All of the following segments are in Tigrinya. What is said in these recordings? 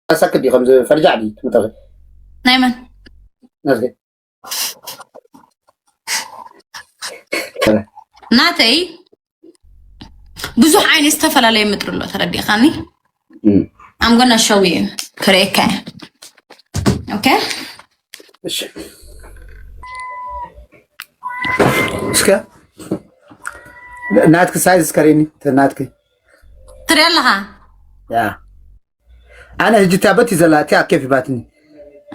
ኣሳክት ድዩ ከምዚ ፈርጃዕ ድዩ ትምጠኺ? ናይ መን? ናትኪ። ናተይ ብዙሕ ዓይነት ዝተፈላለየ ምጥሪ ኣሎ፣ ተረዲእካኒ? እም። I'm gonna show you፣ ክርእየካ እየ። ኦኬ? እሺ። እስከ ናትኪ ሳይዝ እስከ ርእኒ፣ ናትኪ። ትርኢ ኣለኻ? ያ። ኣነ ሕጂ እታ በቲ ዘላ እቲኣ ኬፍ ባትኒ።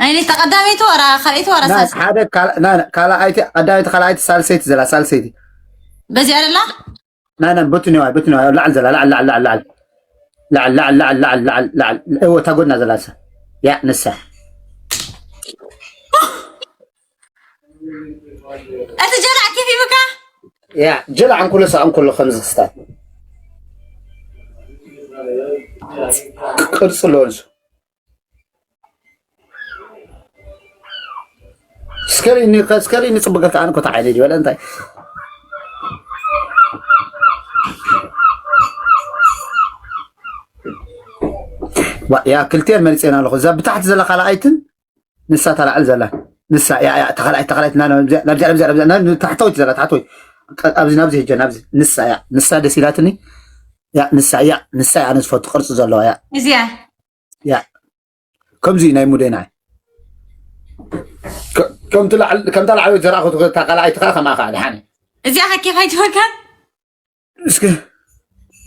ኣይኔ፣ እታ ቀዳመይቲ ወራ ካልኣይቲ ወራ ና፣ ሳልሰይቲ? ሓደ ካል-፣ ና፣ ና፣ ካልኣይቲ፣ ቀዳመይቲ፣ ካልኣይቲ፣ ሳልሰይቲ ዘላ፣ ሳልሰይቲ። በዚኣ ደላ? ና፣ ና፣ በትኒ ዋይ፣ በትኒ ዋይ፣ ላዕሊ ዘላ፣ ላዕሊ፣ ላዕሊ፣ ላዕሊ፣ ላዕሊ። ላዕሊ፣ ላዕሊ፣ ላዕሊ፣ ላዕሊ፣ ላዕሊ፣ ላዕሊ። እዎ፣ እታ ጎድና ዘላ ንሳ። ያ፣ ንሳ። እቲ ጀላዕ ኬፍ ይብካ? ያ፣ ጀላዕ እንኩሉ ሳቕ እንኩሉ ከምዚ ክስታት። ቅርጺ ኣለዎ ንሱ። እስከ ርእኒ፣ እስከ ርእኒ ጽቡቅ ጌርካ ኣነ ኮታ ዓይነ ይበለ እንታይ? ዋ፣ ያ ክልቲኤን መሪጸን ኣለኹ። እዛ ብታሕቲ ዘላ ካልኣይትን ንሳ እታ ላዕሊ ዘላ። ንሳ፣ ያ፣ ያ፣ እታ ካልኣይት፣ እታ ካልኣይት፣ ና፣ ና፣ ናብዚኣ፣ ናብዚኣ፣ ናብዚኣ፣ ናብዚኣ፣ ናብ ታሕተወይቲ ዘላ፣ ታሕተወይቲ። ቃ-፣ ኣብዚ፣ ናብዚ ሄጃ፣ ናብዚ። ንሳ፣ ያ፣ ንሳ ደስ ኢላትኒ። ያ፣ ንሳ፣ ያ፣ ንሳ፣ ያ፣ ኣነ ዝፈቱ ቅርጺ ዘለዋ፣ ያ። እዚኣ? ያ። ከምዚ እዩ ናይ ሙደይ ንዓይ። ከ-፣ ከምቲ ላዕሊ፣ ከምታ ላዕለወይቲ ዘርኣኹት እታ ካልኣይቲ ኸኣ ከምኣ ኸኣ ደሓን እዩ። እዚኣ ኸ ኬፍ ኣይትበልካን? እስኪ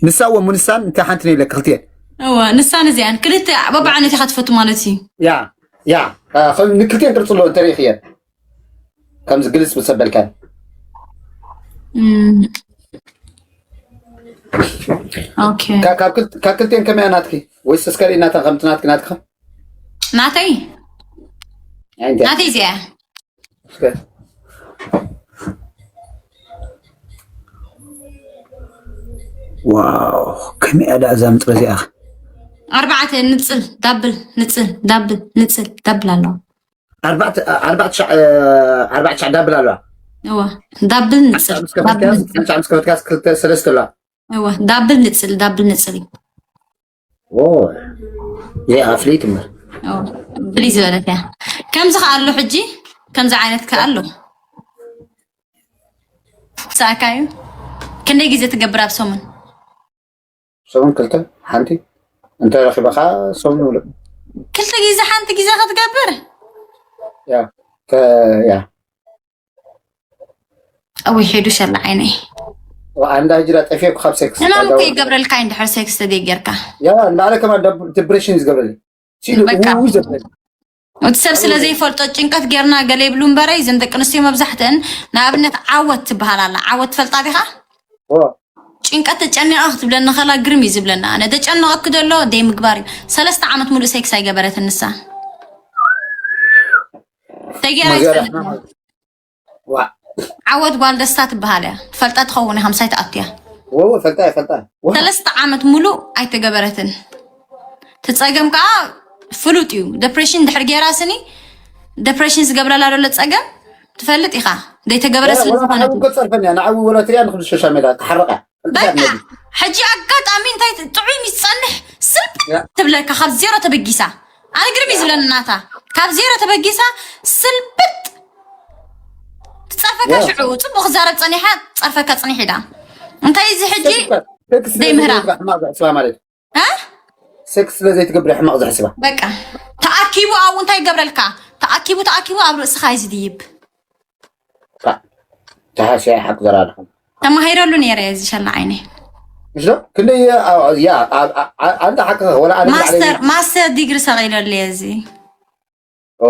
ንሳ እወ፣ ንሳን እንታይ ሓንቲ ነው ኢለካ፣ ክልቲኤን? እወ፣ ንሳን እዚኣን ክልተ በብዓይነት ኢኻ ትፈቱ ማለት እዩ። ያ፣ ያ፣ እ፣ ከም ንክልቲኤን ቅርጺ ኣለዎ እንተ ርኢኽየን። ከምዚ ግልጽ ምስ ኣበልካን። እም። ኦኬ። ካ-፣ ካብ ክል-፣ ካብ ክልቲኤን ከመይ እያ ናትኪ? ወይስ እስከ ርኢናተን ከምቲ ናትኪ፣ ናትኪ? ናተይ? ኣይ፣ እንታይ? ናተይ እዚኣ። እስከ። ዋው፣ ከመይ እያ ደኣ እዛ ምጥሪ እዚኣ? ኣርባዕተ ንጽል፣ ዳብል፣ ንጽል፣ ዳብል፣ ንጽል፣ ዳብል ኣለዋ። ኣርባዕተ፣ ኣርባዕተ ሻዕ፣ እ፣ ኣርባዕተ ሻዕ ዳብል ኣለዋ። እወ፣ ዳብል ንጽል፣ ሓንሳብ ምስ ከፈትካስ፣ ዳብል ንጽል። ሓንሳብ ምስ ከፈትካስ ክልተ፣ ሰለስተ ኣለዋ። እወ፣ ዳብል ንጽል፣ ዳብል ንጽል እዩ። ኦ፣ ይኣ ፍልይቲ እምበር። ኦ፣ ፍልይ ዝበለት እያ። ከምዚ ከኣ ኣሎ ሕጂ፣ ከምዚ ዓይነት ከኣ ኣሎ። ሰኣካዩ ክንደይ ግዜ ትገብር ኣብ ሰሙን? ሰሙን ክልተ፣ ሓንቲ እንተ ረኺበ ከኣ ሰሙን ሙሉእ። ክልተ ግዜ ሓንቲ ግዜ ክትገብር? ያ፣ ከ-፣ ያ። እውይ ሄዱ ሸላ ዓይነይ። ኣንዳ ሂጅራ ጠፊኤኩ ካብ ሴክስ። ሕማም እኮ ኣይገባን። ይገብረልካ እዩ እንድሕር ሴክስ ተዘይጌርካ። ያ፣ እንዳለ ከማን ደብ-፣ ዲፕሬሽን እዩ ዝገብረልኝ። ሲሉ በቃ። እውይ ዘብለኝ። እቲ ሰብ ስለ ዘይፈልጦ ጭንቀት ጌርና ገለ ይብሉ እምበረ፣ እዘን ደቂ ኣንስትዮ መብዛሕትአን ንኣብነት ዓወት ትበሃል ኣላ። ዓወት ትፈልጣ ዲኻ? ኦ። ጭንቀት ተጨኒቐ ክትብለኒ ከላ ግርም እዩ ዝብለና። ኣነ ተጨነቐኪ ዘሎ ደይ ምግባር እዩ። ሰለስተ ዓመት ሙሉእ ሴክስ ኣይገበረትን ንሳ። ተጌራ መገራ ይፈልጥ። ሕማም። ዋ። ዓወት ጓል ደስታ ትበሃል እያ። ትፈልጣ ትኸውን ኢኻ፣ ምሳይ ትኣቱ እያ። ወ-፣ ወ-፣ ፈልጣ እየ፣ ፈልጣ እየ። ወ-፣ ሰለስተ ዓመት ሙሉእ ኣይተገበረትን። እቲ ጸገም ከኣ ፍሉጥ እዩ። ደፕሬሽን ድሕር ጌራ ስኒ፣ ደፕሬሽን ዝገብረላ ዘሎ ጸገም ትፈልጥ ኢኻ። ዘይተገበረ ወላ፣ ስለ ወላ ዝኾነ። ንዓዊ እኮ ትጸርፈኒ እያ። ንዓዊ ወላ ትሪኣ ንክብ ሶሻል ሜድያ ትሓርቕ እያ። ፈልጣ እያ በቃ፣ ነቢ። ሕጂ ኣጋጣሚ እንታይ ት-፣ ጥዑይ ምስ ትጸንሕ ስልብጥ ያ። ትብለካ ካብ ዜሮ ተበጊሳ። ኣነ ግርም እዩ ዝብለኒ ናታ። ካብ ዜሮ ተበጊሳ ስልብጥ ትጸርፈካ ያ። ሽዑ ጽቡቕ ክዛረብ ጸኒሓ ጸርፈካ ጽኒሕ ኢዳ። እንታይ እዚ ሕጂ ሴክስ፣ ሴክስ ደይ ምህራ። ዘይትገብር ሕማቕ ዘሕስባ ማለት እዩ። እ? ሴክስ ስለ ዘይትገብር ሕማቕ ዘሕስባ። በቃ። ተኣኪቡ ኣብኡ እንታይ ይገብረልካ? ተኣኪቡ፣ ተኣኪቡ ኣብ ርእስኻ እዩ ዝድይብ። ካ-፣ ተሃስያ ሓቅ ዘራርኹም። ተማሂረሉ ነይረ እዚ ሸላ ዓይነ። ምሽ ዶ? ክንደይ፣ ያ፣ ያ፣ ኣ-፣ ኣ-፣ ኣ-፣ ኣንተ ሓቅኻ፣ ወላ ኣነ ማስተር፣ ብላዕለይ ማስተር ዲግሪ ሰቒለሉ እየ እዚ። ኦ።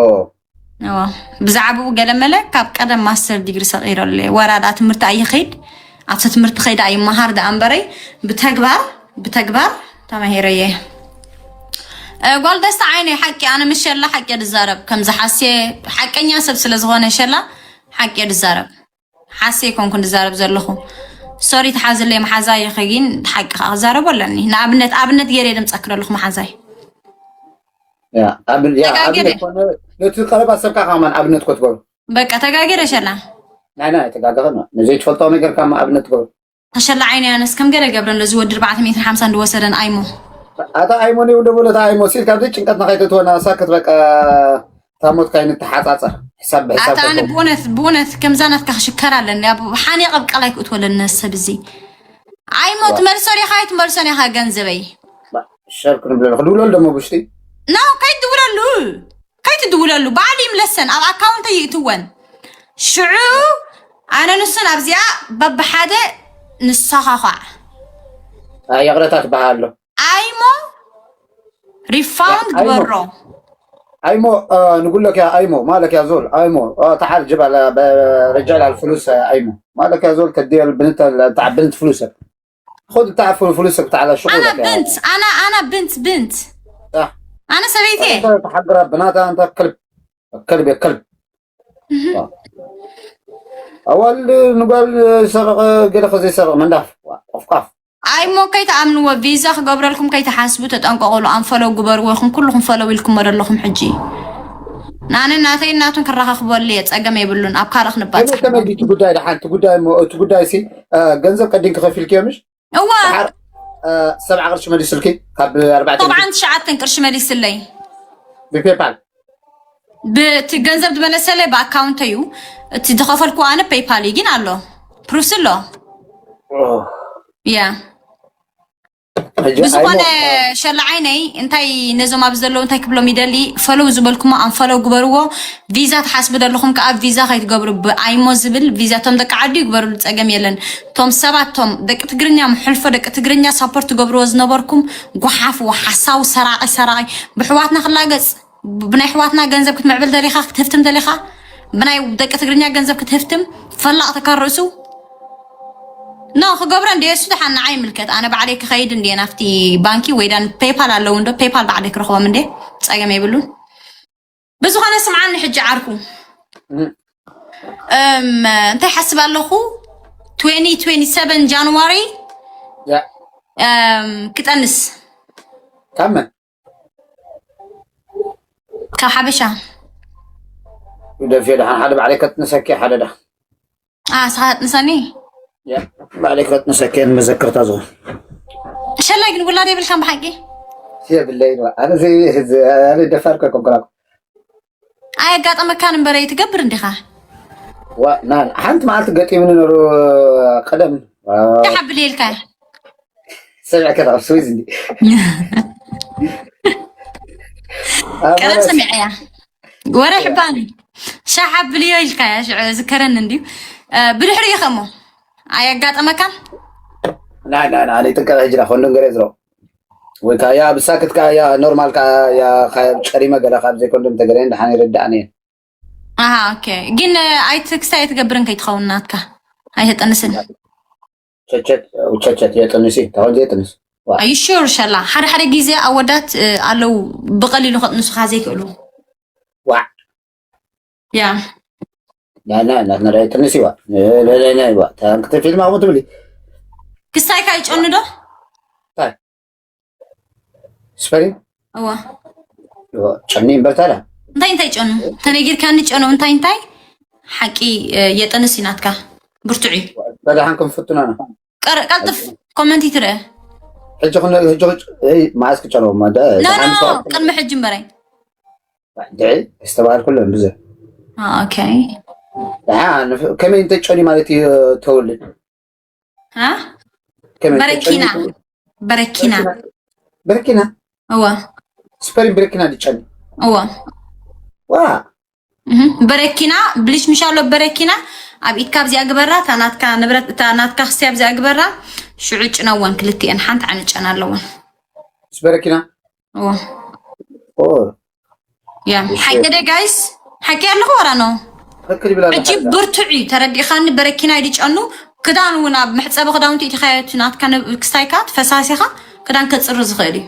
እዎ። ብዛዕባኡ ገለ መለ ካብ ቀደም ማስተር ዲግሪ ሰቒለሉ እየ። ወራ ደኣ ትምህርቲ ኣይኸይድ፣ ኣብቲ ትምህርቲ ከይዳ ኣይመሃር ደኣ እምበረይ፣ ብተግባር፣ ብተግባር ተማሂረየ። እ፣ ጓል ደስታ ዓይነይ፣ ሓቂ፣ ኣነ ምስ ሸላ ሓቂ እየ ዝዛረብ። ከምዚ ሓስየ፣ ሓቀኛ ሰብ ስለ ዝኾነ ሸላ፣ ሓቂ እየ ዝዛረብ። ሓስየ ኣይኮንኩን ዝዛረብ ዘለኹ። ሶሪ፣ ትሓዝለይ መሓዛይ ኢኺ፣ ግን ሓቂ ከኣ ክዛረቦ ኣለኒ። ንኣብነት፣ ኣብነት ገይረ የድምጸኪ ዘለኹ መሓዛይ። ያ፣ ኣብ-፣ ያ፣ ተጋጊረ። ኣብነት ኮነ፣ ነቲ ቀረባ ሰብካ ከማን ኣብነት ክትገብሩ። በቃ፣ ተጋጊረ ሸላ። ናይ፣ ናይ፣ ተጋገኸ ነው። ነዘይትፈልጦ ነገር ከማ ኣብነት ትገብሩ። ተሸላ ዓይነይ ኣነስ ከም ገለ ገብረ፣ ነዚ ወዲ ኣርባዕተ ሚእትን ሓምሳን ዝወሰደን ኣይሞ። ኣታ ኣይሞኒ ውደ ብሎ፣ ኣታ ኣይሞ ሲል ካብዚ ጭንቀትና ከይተትወና ሳክት በቃ። ታሞት ካይን ተሓጻጸር። ሕሳብ ብሕሳብ ኣታ ኣነ ተትወ። ብእውነት ብእውነት ከምዛ ናትካ ክሽከር ኣለኒ። ኣብ ሓኒቐ ኣብ ቃላይ ክእትወለኒ ሰብ እዚ። ኣይሞ ትመልሶ ዲኻ ኣይትመልሶን ኢኻ ገንዘበይ? ሸር ክንብለሉ ክድውለሉ ደሞ ብሽቲ። ኖ፣ ከይትድውለሉ፣ ከይትድውለሉ፣ ባዕሉ ይምለሰን፣ ኣብ ኣካውንተይ ይእትወን። ሽዑ ኣነ ንሱን ኣብዚኣ በብሓደ ንሰኻኳዕ። ይቕረታ ትበሃል ኣሎ። ኣይሞ ሪፋውንድ ኣይሞ። ግበሮ። ኣይሞ ንጉለክ ያ ኣይሞ ማለክ ያ ዞል ኣይሞ። تعال جبال رجال الفلوس ኣይሞ ማለክ ያ ዞል ተዲል ብንተ تعال بنت فلوسك. خذ تعال فلوسك تعال شغلك ኣና ብንት ኣና ኣና ብንት ብንት صح. ኣነ ሰበይቲ እየ። تحقر بنات انت كلب كلب يا كلب. ኣዋል ንጓል ሰረቐ ገለ ከዘይሰረቕ መንዳፍ ቆፍቃፍ። ኣይሞ ከይትኣምንዎ፣ ቪዛ ክገብረልኩም ከይትሓስቡ ተጠንቀቑሉ። ኣንፈለው ግበርዎ ኢኹም ኩልኹም ፈለው ኢልኩሞ ዘለኹም ሕጂ። ናነ ናተይ ናቱን ክራኸኽበሉ እየ፣ ጸገም የብሉን። ኣብ ካልእ ክንባጽሕ ከመይ ከመይ ድዩ እቲ ጉዳይ ደሓን እቲ ጉዳይ እሞ እቲ ጉዳይ ሲ ገንዘብ ቀዲም ክኸፊልክዮ ምሽ እዋ ሰብዓ ቅርሺ መሊስልኪ ካብ ኣርባዕተ ሰብዓን ትሽዓተን ቅርሺ መሊስለይ። ብፔፓል ብቲ ገንዘብ ዝመለሰለይ ብኣካውንተይ እዩ። እቲ ዝኸፈልኩ ኣነ ፔፓል እዩ ግን ኣሎ ፕሩፍስ ኣሎ። ያ ብዝኾነ ሸላ ዓይነይ እንታይ ነዞም ኣብዚ ዘለዉ እንታይ ክብሎም ይደሊ፣ ፈለው ዝበልኩሞ ኣንፈለው ግበርዎ። ቪዛ ትሓስቡ ዘለኹም ከዓ ቪዛ ከይትገብሩ ብኣይሞ ዝብል ቪዛ እቶም ደቂ ዓዲ ይግበርሉ ጸገም የለን። እቶም ሰባት እቶም ደቂ ትግርኛ ምሕልፎ ደቂ ትግርኛ ሳፖርት ትገብርዎ ዝነበርኩም ጓሓፍዎ ሓሳዊ ሰራቒ ሰራቒ ብሕዋትና ክላገጽ ብናይ ኣሕዋትና ገንዘብ ክትምዕብል ደሊኻ ክትህፍትም ደሊኻ ብናይ ደቂ ትግርኛ ገንዘብ ክትህፍትም ፈላቕ ተካርእሱ ኖ ክገብረ እንደ የሱ ደሓን ንዓይ ይምልከት ኣነ ባዕለይ ክኸይድ እንደ ናፍቲ ባንኪ ወይ ዳን ፔፓል ኣለዉ እንዶ ፔፓል ባዕለይ ክረኽቦም እንደ ጸገም የብሉን ብዝኾነ ስምዓኒ ሕጂ ዓርኩ እም እንታይ ሓስብ ኣለኹ twenty twenty-seven ጃንዋሪ ያ እም ክጠንስ ካብ መን ካብ ሓበሻ ደፊ ደሓን ሓደ ባዕለይ ከጥንሰኪ ሓደ ዳ ኣስኻ ትንሰኒ ያ ባዕለይ ከጥንሰኪ ንመዘክርታ ዝኹን ሸላይ ግን ውላድ የብልካን ብሓቂ የብለይ ኣነ ዘይ ኣነ ደፋር ከ ኮንኩራኩ ኣየጋጠመካን እምበረ ትገብር እንዲኻ ዋ ና ሓንቲ መዓልቲ ገጢምኒ ነሩ ቀደም ተሓብል የልካ ሰሚዕከ ናብ ስዊዝ እንዲ ቀደም ሰሚዐያ ወረ ሕባኒ ሻሓ ብልዮ ኢልካያ ሽዑ ዝከረኒ እንድዩ ብድሕሪ ኢኸሞ ኣየጋጠመካን ናይ ናይ ናይ ጥንቀቕ ሕጂ ዳ ኮንዶም ገለ ዝሮ ወይ ከዓ ያ ብሳክት ከዓ ያ ኖርማል ከዓ ያ ካብ ጨሪመ ገለ ካብ ዘይ ኮንዶም ተገለየን ደሓን ይርዳእኒ እየ ኣሃ ኦኬ ግን ኣይትክስታይ ኣይትገብርን ከይትኸውን ናትካ ኣይተጠንስን ቸቸት ቸቸት የጥንሲ ተኾን ዘይጥንስ ኣዩ ሹር ሸላ ሓደ ሓደ ግዜ ኣወዳት ኣለዉ ብቐሊሉ ከጥንሱኻ ዘይክእሉ ዋዕ ያ ና ና ና ና ጥንሲ ዋ ለለና ዋ ታንክተ ፊልም ኣሙ ትብሊ ክስታይካ ይጨኑ ዶ ስፈሪ እዋ ጨኒ እምበርታላ እንታይ እንታይ ጨኑ ተነጊርካኒ ጨኑ እንታይ እንታይ ሓቂ የጠንስ ናትካ ብርቱዕ እዩ በዳሓን ክንፍትና ነው ቀር- ቀልጥፍ ኮመንት ይትርአ ሕጂ ክነ- ሕጂ ክጭ- እይ፣ መዓስ ክጨነው ማ ደ- ኖ ደሓን ኖ ሰው- ቅድሚ ሕጂ እምበረይ ድዒ ዝተባሃልኩለን ብዙ ኦኬ ደሓን ንፍ- ከመይ እንተጨኒ ማለት እዩ ተውልድ አ? ከመይ በረኪና ተጨኒ- በረኪና በረኪና እዋ ስፐሪን በረኪና ድጨኒ እዋ ዋ እህ፣ በረኪና ብሊሽ ምሻሎ በረኪና ኣብ ኢድካ ኣብዚኣ ግበራ እታ ናትካ ንብረት እታ ናትካ ክስቲ ኣብዚኣ ግበራ ሽዑ ጭነወን ክልቲኤን ሓንቲ ዓይነት ጨና ኣለወን ምስ በረኪና እዎ ኦ ያ ሓቂ ደ ጋይስ ሓቂ ኣለኹ ወራ ነው ትክክል ይብላል ሕጂ ብርቱዕ እዩ ተረዲእኻኒ በረኪና ይድጨኑ ክዳን እውን ኣብ መሕፀቢ ክዳውንቲ ኢትኻየቱ ናትካ ክስታይካ ፈሳሲኻ ክዳን ከፅሪ ዝኽእል እዩ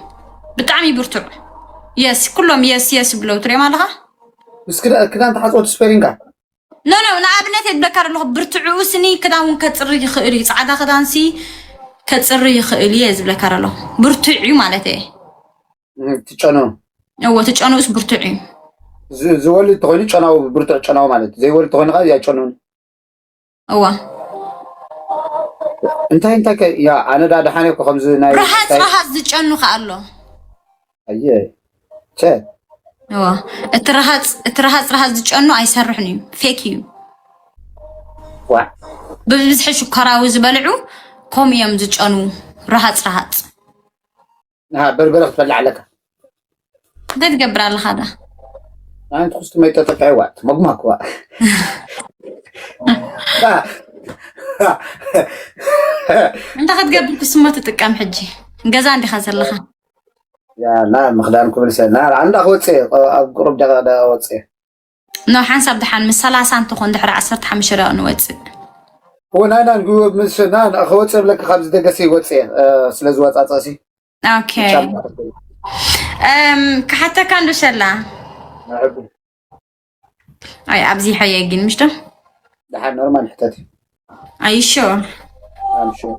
ብጣዕሚ ብርቱዕ የስ ኩሎም የስ የስ ብለው ትሪኦም ኣለኻ ምስ ክዳ- ክዳን ተሓፅቦ ስፐሪንካ ኖ ኖ ንኣብነት የብለካ ኣለኹ ብርትዕኡ ስኒ ክዳን እውን ከፅሪ ይኽእል እዩ ፃዕዳ ክዳንሲ ከፅሪ ይኽእል እየ ዝብለካ ኣለኹ ብርቱዕ እዩ ማለት እየ ትጨኖ እዎ ትጨንኡስ ብርቱዕ እዩ ዝ- ዝወልድ ተኮይኑ ጨናው ብርቱዕ ጨናው ማለት ዘይወልድ ተኮይኑ ከዓ ያጨኑን እዋ እንታይ እንታይ ከ- ያ ኣነ ዳ ደሓነ እኮ ከምዚ ናይ ረሃፅ ረሃፅ ዝጨኑ ከዓ ኣሎ ኣየ፣ ቸ። እዋ፣ እቲ ረሃፅ፣ እቲ ረሃፅ፣ ረሃፅ ዝጨኑ ኣይሰርሕን እዩ፣ ፌክ እዩ። ዋዕ። ብብዝሒ ሽኮራዊ ዝበልዑ፣ ከምኡ እዮም ዝጨኑ። ረሃፅ፣ ረሃፅ። ንሃ፣ በርበረ ክትበልዕ ኣለካ። እንታይ ትገብር ኣለኻ ዳ? ኣንቲ ኩስቲ መይ ተጠቅዐ ዋት፣ መጉማክ ዋ። እንታይ ክትገብር ክስሞ ትጥቀም ሕጂ? ገዛ እንዲኻ ዘለኻ? ያ፣ ላ፣ ምኽዳን ክብል ሰ-፣ ና፣ እንዳ ክወፅእ፣ ኣብ ቁሩብ ደቂቕ ደቂቕ ወፅእ። ኖ፣ ሓንሳብ ደሓን ምስ ሰላሳ እንትኾን ድሕሪ ዓሰርተ ሓሙሽተ ደቂቕ ንወፅእ። እዎ፣ ና፣ ና፣ ንግቡ፣ ምስ፣ ና፣ ና፣ ክወፅእ ብለካ ካብዚ ደገሲ ወፅእ፣ እ፣ ስለ ዝወፃፀእሲ። ኦኬ። እም፣ ክሓተካ እንዶ ሸላ። ኣይ፣ ኣብዚሐየ ግን፣ ምሽ ዶ? ደሓን፣ ኖርማል ሕተት እዩ። ኣይ፣ ሹር። ኣም ሹር።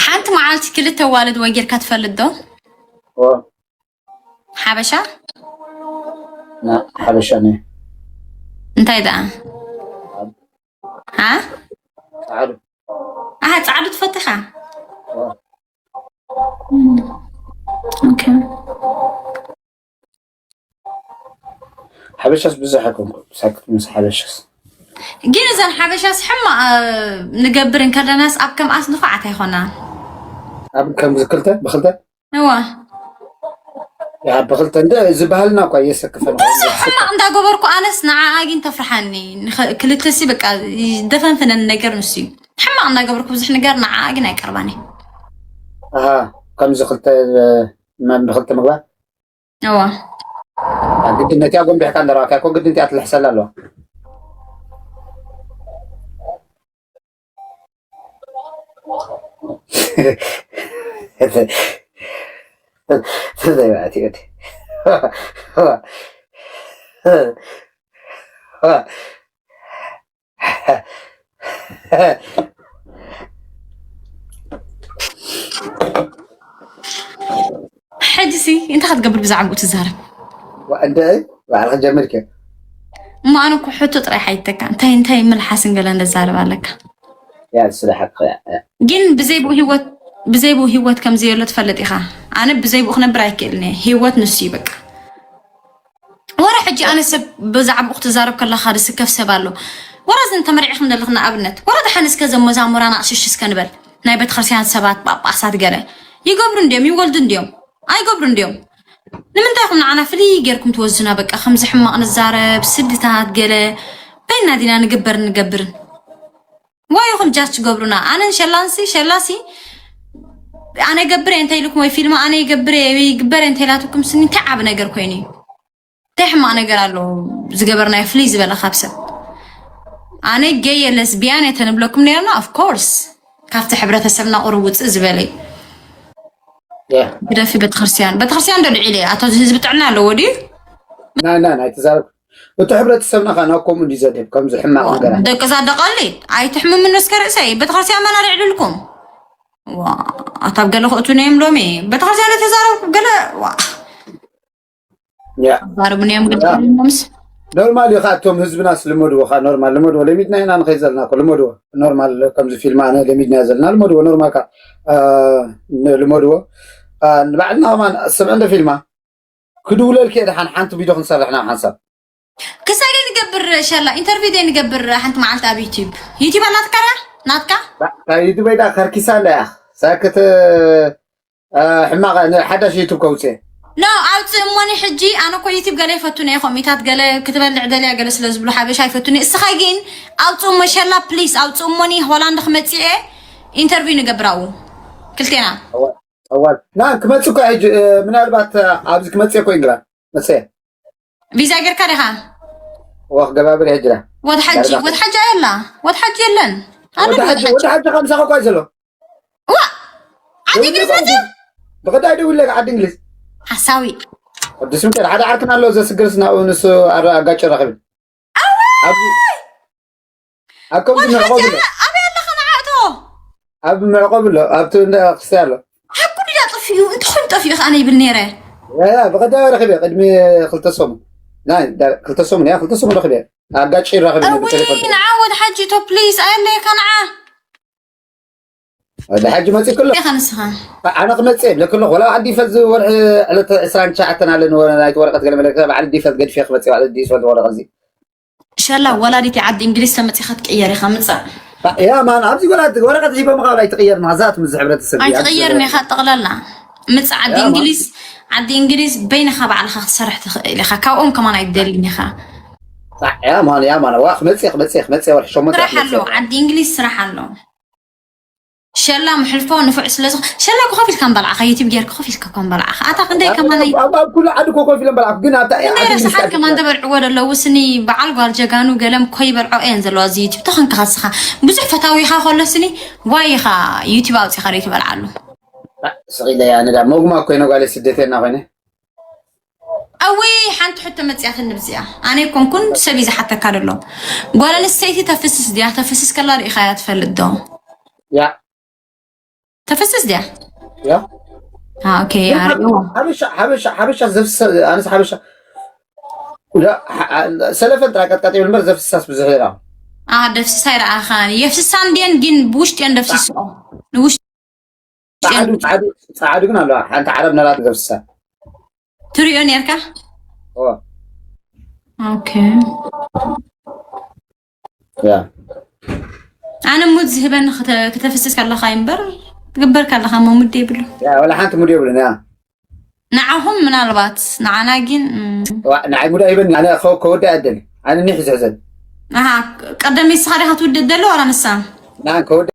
ሓንቲ መዓልቲ ክልተ ዋልድ ወይ ጌርካ ትፈልጥ ዶ? ኦ፣ ሓበሻ? ና፣ ሓበሻ ነይ። እንታይ ደኣ? ሃ? ጻዕዱ። ኣሃ፣ ጻዕዱ ትፈትኻ? ኦ። ኦኬ። ሓበሻስ ብዙሕ ኣይኮንኩ፣ ሳክት ምስ ሓበሻስ። ግን እዘን ሓበሻስ ሕማቕ፣ እ፣ ንገብር እንከለናስ ኣብ ከምኣስ ንፉዓት ኣይኮናን። ኣብ ከምዚ ክልተ ብክልተ? እዋ። ያ፣ ብክልተ እንደ፣ እዚ ባህልና እኳ እየሰክፈን። ብዙሕ ሕማቕ እንዳገበርኩ ኣነስ ንዓኣ ግን ተፍርሓኒ። ንኸ-፣ ክልተሲ በቃ ደፈንፍነን ነገር ንሱ እዩ። ሕማቕ እንዳገበርኩ ብዙሕ ነገር ንዓኣ ግን ኣይቀርባን እየ። ኣሃ፣ ከምዚ ክልተ፣ እ፣ መ-፣ ብክልተ ምግባር? እዋ። ያ፣ ግድን ነቲኣ ጎንቢሕካ እንደረባካ እኮ ግድን እቲኣ ትልሕሰላ ኣለዋ። ሕጂሲ እንታይ ክትገብር ብዛዕባኡ ትዛረብ? ዋ፣ እንደ ባዕልኻ ጀሚርኪ። እሞ ኣነ እኮ ሕቶ ጥራይ ሓይተካ፣ እንታይ፣ እንታይ መልሓስን ገለ እንደዛረብ ኣለካ? ያ፣ ስለ ሓቂ፣ ያ፣ ያ። ግን ብዘይ ብኡ ህይወት፣ ብዘይ ብኡ ህይወት ከም ዘየሎ ትፈልጥ ኢኻ። ኣነ ብዘይ ብኡ ክነብር ኣይክእልን እየ። ህይወት ንሱ እዩ በቃ። ወረ ሕጂ ኣነ ሰብ ብዛዕባኡ ክትዛረብ ከለኻ ዝስከፍ ሰብ ኣሎ። ወረ እዘን ተመርዒኽን ዘለኽን ንኣብነት፣ ወረ ደሓን እስከ ዘመዛሙራን ኣቕሽሽ እስከ ንበል። ናይ ቤተክርስትያን ሰባት፣ ጳጳሳት ገለ ይገብሩ እንድዮም፣ ይወልዱ እንድዮም፣ ኣይገብሩ እንድዮም። ንምንታይ ኢኹም ንዓና ፍልይ ጌርኩም ትወዝና? በቃ ከምዚ ሕማቕ ንዛረብ፣ ስድታት ገለ፣ በይና ዲና ንግበር ንገብርን። ዋይ ኢኹም ጃች ትገብሩና? ኣነን ሸላንሲ፣ ሸላሲ ኣነ ገብረ እንተ ኢልኩም ወይ ፊልም ኣነ ይገብረ ይግበረ እንተ ኢላትኩም ስኒ እንታይ ዓቢ ነገር ኮይኑ እዩ? እንታይ ሕማቕ ነገር ኣሎ ዝገበርናዮ ፍልይ ዝበለ ካብ ሰብ? ኣነ ጌይ እየ ለስቢያን እየ ተንብለኩም ነይርና። ኦፍ ኮርስ ካብቲ ሕብረተሰብና ቁሩብ ውፅእ ዝበለ እዩ። ያ። ግደፊ ቤተክርስትያን። ቤተክርስትያን ዶ ልዒለ? ኣቶ እዚ ህዝቢ ጥዕና ኣለዎ ድዩ? ናይ፣ ናይ፣ ናይ፣ ትዛረብ። እቲ ሕብረተሰብና ኸዓ ናብ ከምኡ እንዲ ዘድህብ፣ ከምዚ ሕማቕ ነገራት። ደቂ ዛደቀሊት ኣይትሕምምኑ እስከ ርእሰይ። ቤተክርስትያን መን ኣልዒሉልኩም? ዋ፣ ኣታብ ገለ ክእቱ ነዮም ሎሚ። ቤተክርስትያን ተዛረብኩም ገለ፣ ዋ። ያ። ባርብንዮም ግዲ ያ። ነምስ። ኖርማል እዩ ኸዓ፣ እቶም ህዝብናስ ልመድዎ ኸዓ፣ ኖርማል ልመድዎ። ለሚድና ኢና ንኸይድ ዘለና እኮ፣ ልመድዎ። ኖርማል ከምዚ ፊልም ኣነ ለሚድና ዘለና፣ ልመድዎ። ኖርማል ኸዓ፣ እ፣ ን-፣ ልመድዎ። እ፣ ንባዕልና ኸማን ስምዕ እንደ ፊልማ። ክድውለልኪ እየ ደሓን፣ ሓንቲ ቪድዮ ክንሰርሕ ኢና ሓንሳብ። ክሳይ ንገብር ሸላ፣ ኢንተርቪው ደይ ንገብር ሓንቲ መዓልቲ ኣብ ዩቲዩብ። ዩቲዩብ ኣላትካ ዳ? ናትካ? ባ-፣ ካብ ዩቲዩብ ዳ ከርኪሳ እንዳ እያ። ሳክት፣ እ፣ ሕማቕ፣ ን-፣ ሓዳሽ ዩቲዩብ ከውፅእ። ኖ፣ ኣውፅእ እሞኒ ሕጂ፣ ኣነ እኮ ዩቲዩብ ገለ ይፈቱን እየ፣ ኮሚታት ገለ ክትበልዕ ደልያ ገለ ስለ ዝብሉ ሓበሻ ይፈቱን እየ። እስኻ ግን ኣውፅእ እሞ ሸላ፣ ፕሊስ፣ ኣውፅእ እሞኒ ሆላንድ ክመፅእ እየ፣ ኢንተርቪው ንገብር ኣብኡ። ክልቴና። ጠዋል፣ ጠዋል። ና፣ ክመፅእ እኮ ሕጂ፣ እ፣ ምናልባት፣ እ፣ ኣብዚ ክመፅእ እኮ ይንግራ። መፅእ። ቪዛ ጌርካ ዲኻ? ወኽ ገባብር ሕጂ ዳ። ወድ ሓጂ፣ ዳርጋ። ወድ ሓጂ ኣየላ። ወድ ሓጂ የለን። ኣነ ወድ ሓጂ፣ ወድ ሓጂ ከምሳኻ እኳ እዩ ዘሎ። ዋ! ዓዲ እንግሊዝ መፅእ? ብቐዳይ ደውለ ዓዲ እንግሊዝ። ሓሳዊ። ቅዱስ ሚካኤል፣ ሓደ ዓርክና ኣሎ ዘስግርስ ናብኡ ንሱ ኣረ-፣ ኣጋጭ ረኽብን። ኣዋይ! ኣብዚ ኣብ ከምዚ ወድ ሓጂ ምዕቆብ ኣሎ። ኣበይ ኣለኻ ንዓእቶ? ኣብ ምዕቆብ ኣሎ፣ ኣብቲ እንዳ ክርስትያን ኣሎ። ሓቁ ድያ ጠፊኡ? እንተኾይኑ ጠፊኡ ከኣ ይብል ነይረ። ያ፣ ያ፣ ብቐዳይ ረኺበ፣ ቅድሚ ክልተ ሰሙን። ናይ፣ ዳ-፣ ክልተ ሰሙን፣ ያ፣ ክልተ ሰሙን ረኺበ። ኣጋጭ ረኺበ፣ ናይ፣ እውይ፣ ብቴሌፎን። ንዓ ወድ ሓጂ ቶ፣ ፕሊዝ፣ ኣየለየካ ንዓ። ወላ ሕጂ መጺእ ከሎ ኢኻ ንስኻ። ኣነ ክመጽእ የብለክ ኣለኹ። ወላ በዓል ዲፈት እዚ ወርሒ ዕለት ዕስራን ትሽዓተን ኣለኒ፣ ወረ-፣ ናይቲ ወረቐት ገለ መለ፣ በዓል ዲፈት ገድፌ ክመጽእ፣ በዓል ዲፈት ወረቐት እዚ። ሸላ ወላዲት ዓዲ እንግሊዝ ተመጺኻ ትቅየር ኢኻ፣ ምጻእ። ያ ማን፣ ኣብዚ ወላ ወረቐት ሂቦም ካብ ኣይትቅየር፣ ናዛት ምስ ሕብረተሰብ እያ። ኣይትቅየርን ኢኻ፣ ጠቕላላ። ምጻእ ዓዲ ያ ማን። እንግሊዝ፣ ዓዲ እንግሊዝ በይንኻ ባዕልኻ ክትሰርሕ ትኽእል ኢኻ። ካብኦም ከማን ኣይትደልን ኢኻ። ያ ማን፣ ያ ማን፣ ዋ፣ ክመጽእ፣ ክመጽእ፣ ክመጽእ፣ ወርሒ ሸሞንተ ስራሕ ኣሎ፣ ክመጽእ። ዓዲ እንግሊዝ ስራሕ ኣሎ። ሸላ ምሕልፎ ንፉዕ ስለ ዝኾ-፣ ሸላ እኮ ኮፍ ኢልካ ምበልዓኻ፣ ዩቲብ ጌርካ ኮፍ ኢልካ እኮ ምበልዓኻ። ኣታ ክንደይ ከማን ኣብ፣ ኣብ፣ ኣብ ኩሉ ዓዲ እኮ ኮፍ ኢሎም በልዓኹ፣ ግን ኣብታ ዓዲ ክንደይ እንግሊዝ ረሳሓት ከኣ ከማን ትበልዕዎ ደሎ፣ ውስኒ በዓል ጓል ጀጋኑ ገለም ኮ ይበልዖ እየን ዘለዋ እዚ ዩቲብ። ተኸንካ ከስኻ ብዙሕ ፈታዊኻ ከሎ ስኒ ዋይ ኢኻ ዩቲብ ኣውጺኻ ዶ ትበልዓሉ? ስቕ ኢለ እያ፣ ኣነ ዳ መጉማ እኮ እየ፣ ጓለይ ስደተኛ ኮይነ። እውይ፣ ሓንቲ ሕቶ መጽያትኒ ብዚኣ። ኣነ ኣይኮንኩን ሰብ እዩ ዝሓተካ ደሎ። ጓል ኣንስተይቲ ተፍስስ ድያ? ተፍስስ ከላ ርኢኻያ ትፈልጥ ዶ? ያ። ተፍስስ ድያ? ያ። አ፣ ኦኬ፣ ግን ኣርእዎ። ሓበሻ፣ ሓበሻ፣ ሓበሻ ዘፍስሳ፣ ኣነስ ሓበሻ፣ ያ፣ ሓ-፣ አ-፣ ሰለፈን ጥራ ቀጥቀጥ ይብል እምበር ዘፍስሳስ ብዙሕ የላ። አ፣ ደፍስሳ ይረኣኻን። የፍስሳ እንድየን ግን ብውሽጢ እየን ደፍስስኦ። ንውሽጢ ጸዓዱ፣ ጸዓዱ፣ ጸዓዱ ግን ኣለዋ። ሓንቲ ዓረብ ነራት ዘፍስሳ። ትሪኦ ነርካ? ኦ። ኦኬ። ያ። ኣነ ሙድ ዝህበኒ ክተ-፣ ክተፍስስ ከለኻ እምበር፣ ትግበር ከለኻ እሞ ሙድ የብሉ። ያ፣ ወላ ሓንቲ ሙድ የብሉን፣ ያ። ንዓኹም ምናልባት፣ ንዓና ግን፣ እም። ዋ፣ ንዓይ ሙድ ኣይበኒ። ኣነ ከ-፣ ከወዲ ኣደል። ኣነ ኒሕ ዝሕዘን። ኣሃ፣ ቀደም ንስኻ ዲኻ ትውድእ ደሎ ዋላ ንሳ? ንዓን ከወዲ